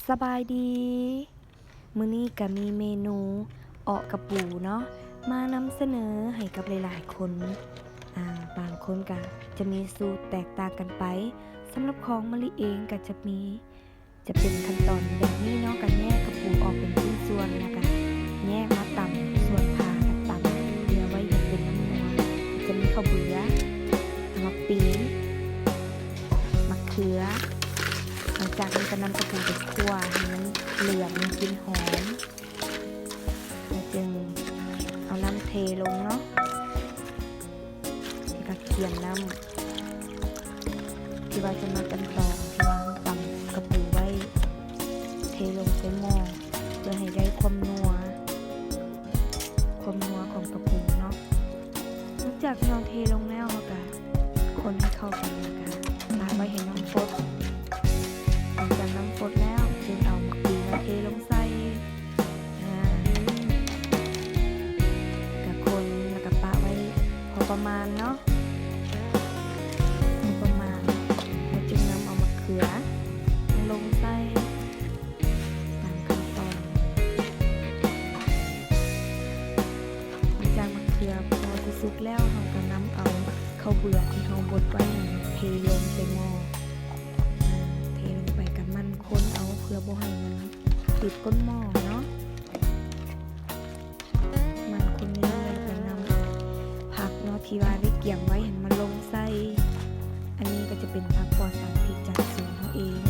ສະບາຍດີ ມື້ນີ້ກະມີເມນູເອາະກະປູເນາະ ມານຳສະເໜີໃຫ້ກັບຫຼາຍໆຄົນ. ອາ ບາງຄົນກະຈະມີສູດແຕກຕ່າງກັນໄປ. ສຳລັບຂອງມະລິເອງກະຈະມີ ຈະເປັນຂັ້ນຕອນແບບນີ້ເນາະ ກະແຍກກະປູອອກເປັນຊິ້ນສ່ວນ ແລ້ວກະແຍກມາຕຳສ່ວນຜ່າ ກະຕຳເພື່ອໄວ້ເຮັດເປັນນ້ຳນົວ. ຈະມີເຂົ້າເບືອ, ໝາກປີ, ໝາກເຂືອ. ຫຼັງຈາກນັ້ນກະນຳກະປູໄປຂົ້ວໃຫ້ມັນເຫຼືອງ ມີກິ່ນຫອມ ແລ້ວຈຶ່ງເອົານ້ຳເທລົງເນາະ ແລ້ວກະກຽມນ້ຳທີ່ວ່າຈະມາກັ່ນຕອງ ທີ່ວ່າເຮົາຕຳກະປູໄວ້ ເທລົງໃສ່ໝໍ້ ເພື່ອໃຫ້ໄດ້ຄວາມນົວ ຄວາມນົວຂອງກະປູເນາະ. ຫຼັງຈາກທີ່ເຮົາເທລົງແລ້ວ ເຮົາກະຄົນໃຫ້ເຂົ້າກັນ ແລ້ວກະປະໄວ້ໃຫ້ນ້ຳຟົດ. ຫຼັງຈາກນ້ຳຟົດແລ້ວ ຈຶ່ງເອົາໝາກປີມາເທລົງໃສ່ ອາ ກະຄົນ ແລ້ວກະປະໄວ້ພໍປະມານເນາະ ພໍປະມານ ແລ້ວຈຶ່ງນຳເອົາໝາກເຂືອມາລົງໃສ່ ຕາມຂັ້ນຕອນ. ຫຼັງຈາກໝາກເຂືອພໍຊິສຸກແລ້ວ ເຮົາກະນຳເອົາເຂົ້າເບືອທີ່ເຮົາບົດໄວ້ຫັ້ນເທລົງໃສ່ໝໍ້ ເທລົງໄປ ກະໝັ່ນຄົນເອົາ ເພື່ອບໍ່ໃຫ້ມັນຕິດກົ້ນໝໍ້ເນາະ. ໝັ່ນຄົນເລື້ອຍໆ ແລ້ວກະນຳເອົາຜັກເນາະ ທີ່ວ່າໄດ້ກຽມໄວ້ຫັ້ນມາລົງໃສ່. ອັນນີ້ກະຈະເປັນຜັກປອດສານພິດຈາກສວນເຮົາເອງ.